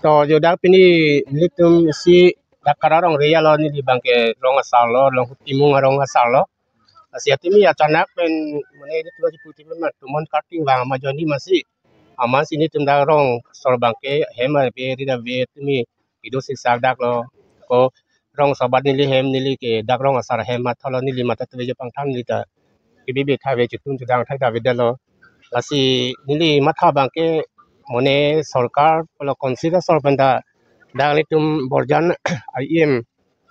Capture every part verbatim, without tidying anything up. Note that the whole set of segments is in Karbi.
To jo dak pini nelitum isi dak Kararong area lo, neli abangke rong asar lo, Longhu Timung arong asar lo. Lasi atumi achanak pen mane nelitum ajipu ti pen ma tomon karting vang ma jonni masi. Amatsi nelitum dak rong asor abangke hem ave ri ave atumi kedo siksak dak lo. Ko rong asor abat neli hem neli ke dak rong asar hem matha lo, neli matha tuve jo pangthang neli ta kebi bi tha ave, chitun chidang thai ta avedetlo. Lasi neli matha abangke mane sorkar pulo council asor pen ta dak nelitum Borjan I M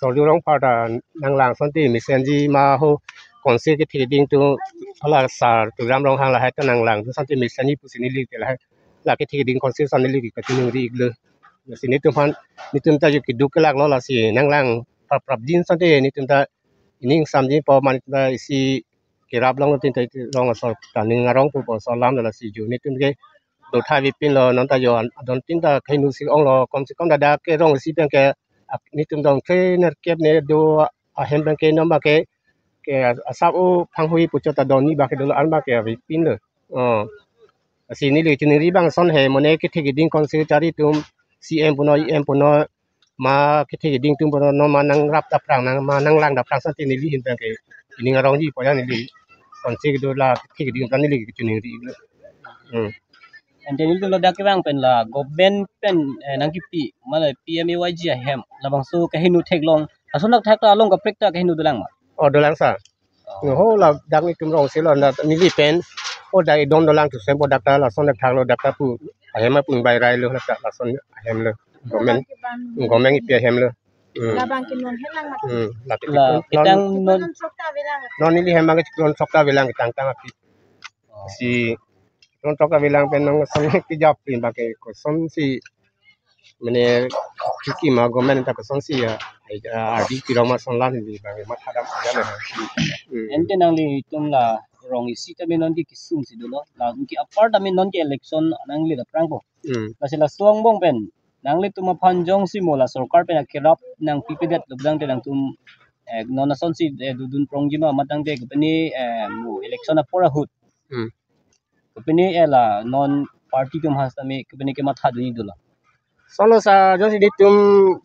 Sorju Rongphar ta nanglang asonte mesenji ma ho council kethe keding atum hala sar Tuliram Ronghang lahai ta nanglang asonte mesenji pusi neli ke lahai la kethe keding council ason neli ke kachiningri iklo. Lasi nelitum aphan nelitum ta jo keduk kelak lo, lasi nanglang prap prapji asonte nelitum ta ining samji po, mane ta isi kerap long tin ta rong asor ta ning arong pu po asor alam, lasi jo nelitum ke do tha avepin lo, non ta jo an- adon tin ta khainu si ong lo, kom se kom dak dak ke rong isi pen ke ak- nelitum dong kre nerkep ne do ahem pen ke non abangke ke asap o phanghui puchot ta donni abangke dolo, an abangke avepin lo. Oh. Lasi neli chiningri abang ason he, mane kethe keding council chari atum, C M punon, E M punon, ma kethe keding atum punon, non ma nangrap ta aphrang, nang ma nanglang ta aphrang asonte neli ahin pen ke ining arongji pu ya neli council kedo la kethe keding ta neli kachiningri iklo. Hmm. Ante nelitum ladak kevang pen la government pen, eh, nangkipi, mane P M A Y G ahem labangso kaheno theklong, lason thakthak ta along kaprek ta kaheno dolang ma? Oh, dolang sa. Oh. Ho ladak nelitum rong asar lo, na neli pen o dak idon dolang tu sem po dak ta lason thakthak lo, dak ta pu ahem apun bai rai lo, dak ta lason ahem lo. Government, government kipi ahem lo. Hmm. Labang ke non helang mat. Hmm. Lati la non, ketang non, non sok ta avelang. Non neli hem abangke chiklo sok ta avelang ketang tang api. Oh. Si non sok ta avelang pen nang asonte kejap pen abangke kosonsi mane chiki ma government ta kosonsi ya, ai, ah, ardi pi rong ma ason alam neli abangke matha dam aja na. Hmm. Ante nanglitum la rong isi tame non ke kesung si dolo, la ke apar tame non ke election nanglit aphrang po. Hmm. Lasi laso angbong pen nanglitum aphan jongsi mo la sorkar pen akerap nangpipedet lo abang te nangtum, eh, non asonsi, eh, dodun prongji ma, matang te kopine, eh, mo election apor ahut. Hmm. Kopine, eh, la non party atum aphan sitame kopine kematha dunji dolo? Solo sa, jongsi nelitum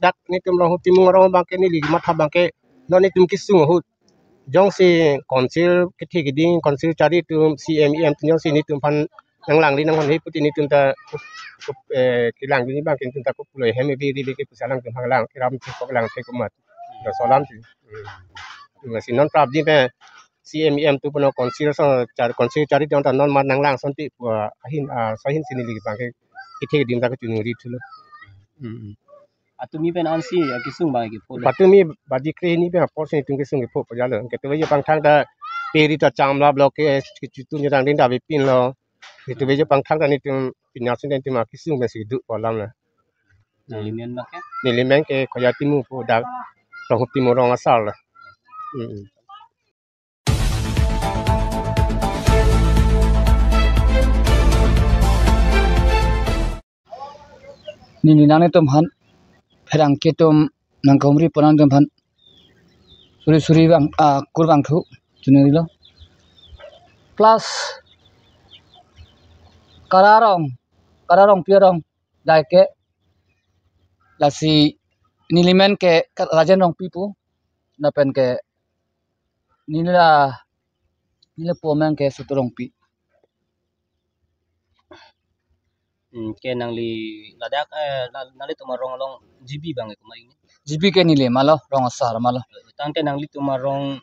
dak nelitum Longhu Timung arong abangke neli matha abangke non nelitum kesung ahut, jongsi council kethe keding, council chari atum, C M, E M atum jongsi nelitum aphan nanglangri nanghon he puti nelitum ta kup, kup, eh, kelang dunji abangke nelitum ta kup pulo hem ave ri ave ke pusi alangtum aphan lang, keram thek kok lang thek komat. Laso alam si. Hmm. Lasi non prapji pen C M, E M atum punon council ason char, council chari atum ta non ma nanglang asonte pu ahin, ah, aso ahin si neli abangke kethe keding ta kachiningri thulo. Hmm. Atumi pen ansi, ah, kesung abang kepho lo? Patumi baji kre hini pen apor si nelitum kesung kepho po jalo. Anke tuve jo pangthang ta pe ri ta cham la block ke kechitun jodang din ta avepin lo. Ke tuve jo pangthang ta nelitum pini ason nelitum akesung pen si do po alam lo. Neli men abangke? Neli men ke Khoja Timung pu dak Longhu Timung arong asar lo. Hmm. Neli nanglitum aphan pherangke atum nangkehumri pon nangtum aphan suri suri abang, ah, kur abang thu chiningri lo. Plus Kararong, Kararongpi arong dai ke, lasi neli men ke Rajen Rongpi pu, lapen ke neli la, neli lapu amen ke Sutu Rongpi. Hmm, ke nangli ladak, eh, na-, nanglitum arong along G B abang ke komat ini? G B ke neli ma lo, rong asar ma lo. Tangte nanglitum arong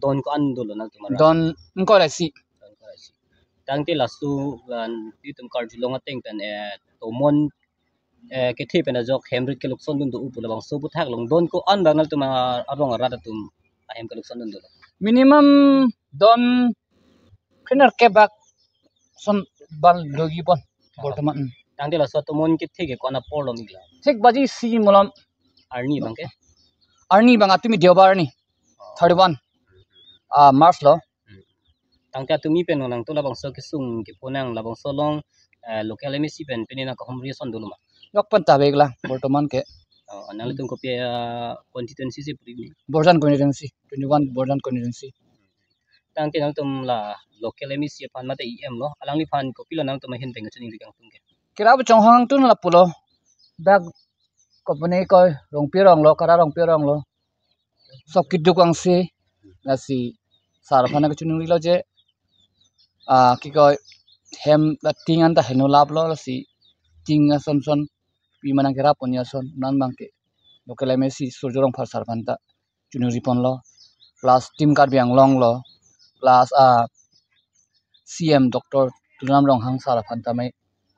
don ko-an dolo nangtum arong? Don ingkoi ra isi. Don ingkoi ra isi. Tangte laso, ah, nelitum karjulong ateng pen, eh, tomon, eh, kethe pen ajok hem rit kelukson dun do-o pu labangso aphuthak along don ko-an abang nangtum a-, arong arat atum ahem kelukson dun dolo? Minimum don kre nerkep bak son bal doji pon, oh, bortoman. Tangte laso tomon kethe ke ko-an apor lo migla? Thik baji isi malom. Arni abang ke? Arni abang atumi Deobar arni. Oh. Thirty-one, ah, March lo. Hmm. Tangte atumi pen nangtum labangso kesung kepho nang labangso along, eh, local M A C pen pini nangkehumri ason dolo ma? Jok pen ta ave lang, bortoman ke. Oh, nanglitum kopi, ah, constituency si puri ni? Borjan constituency, twenty-one Borjan constituency. Tangte nangtum la local M A C aphan mate E M lo, alangliphan kopilo nangtum ahin pen kachiningri kangtung ke? Kerap chonghang tun lapulo. Dak kopine koi Rongpi arong lo, Kara Rongpi arong lo. Sok keduk angsi, lasi sar aphan kachiningri lo je, ah, kikoi hem la ting an ta heno lap lo, lasi ting ason son pi manang kerap pon ason, non abang ke local M A C Surjya Rongphar sar aphan ta chiningri pon lo, plus Team Karbi Anglong lo, plus, ah, C M Doctor Tuliram Ronghang sar aphan ta mai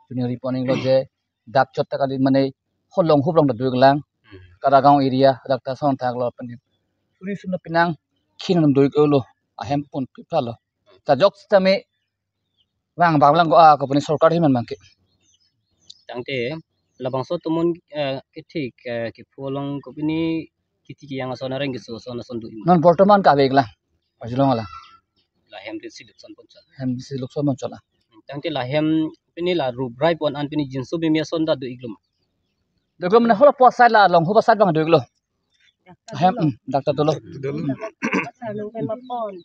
chiningri pon lo je, dak chot ta kali mane holong hup along ta do-ik lang. Hmm. Karagaon area dak ta son thak lo pen. Suri sum ta penang khin dam do-ik lo, ahem pon pipra lo. Ta jok sitame vang bang lang ko, ah, kopine sorkar ahin abang ke. Tangte labangso atum, eh, kethik, eh, kepho along kopine kiti kejang ason areng keso ason ason do-ik ma? Non bortoman kave-ik lang. Pajulong ala. La hem te si lukson pon chot. Hem si lukson pon chot la. Tangte la hem pini la rubrai pon an pini jinso bimi ason ta do-ik lo ma? Do-ik lo mane hala po side la along huba side abang do-ik lo. Hem, hmm, dak ta dolo. Dak ta dolo. Dak ta dolo.